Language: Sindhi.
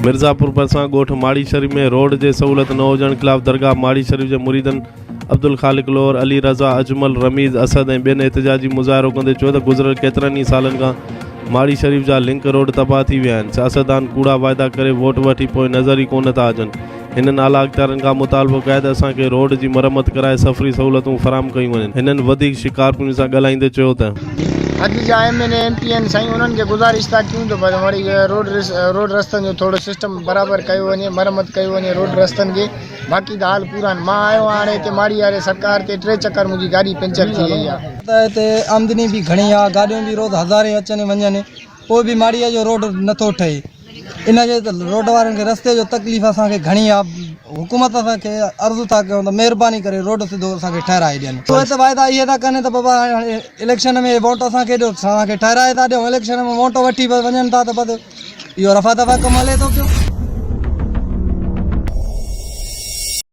مرزاپور ڀرسان ڳوٺ ماڙي شريف ۾ روڊ جي سهولت نه هجڻ خلاف درگاهه ماڙي شريف جي مريدن عبدالخالق لوهر، علي رضا، اجمل، رميز، اسد ۽ ٻين احتجاجي مظاهرو ڪندي چيو ته گذريل ڪيترن ئي سالن کان ماڙي شريف جا لنڪ روڊ تباهه ٿي ويا آهن، سياستدان ڪوڙا واعدا ڪري ووٽ وٺي پوء نظر ئي ڪونه ٿا اچن، هنن اعليٰ اختيارين کان مطالبو ڪيو آهي ته اسان کي روڊ جي مرمت ڪرائي سفري سهولتون فراهم ڪيون وڃن، هنن وڌيڪ شڪارپورين سان ڳالهائيندي چيو ته. اڄ جا M N A M P آهن سائين انهن کي گذارش ٿا ڪيون ته بس وري روڊ روڊ رستن جو ٿورو سسٽم برابر ڪيو وڃي مرمت ڪيو وڃي روڊ رستن کي باقي ته حال پورا آهن مان آيو آهيان هاڻي هتي ماڙي واري سرڪار تي ٽي چڪر منهنجي گاڏي پنچر ٿي وئي آهي. ته هتي آمدني به گهڻي آ گاڏيون به روز هزارين اچن وڃن پوء به ماڙي جو روڊ نٿو ٺهي ان جي روڊ وارن کي رستي جو تڪليف اسان کي گهڻي آ حڪومت اسان کي عرض ٿا ڪيون ته مهرباني ڪري روڊ سڌو اسان کي ٺهرائي ڏين اهي ته واعدا اهي ٿا ڪن ته بابا هاڻي اليڪشن ۾ ووٽ اسان کي ڏيو اسان کي ٺهرائي ٿا ڏيون اليڪشن ۾ ووٽ وٺي بس وڃن ٿا ته بس اهو رفع دفع ڪم هلي ٿو پيو.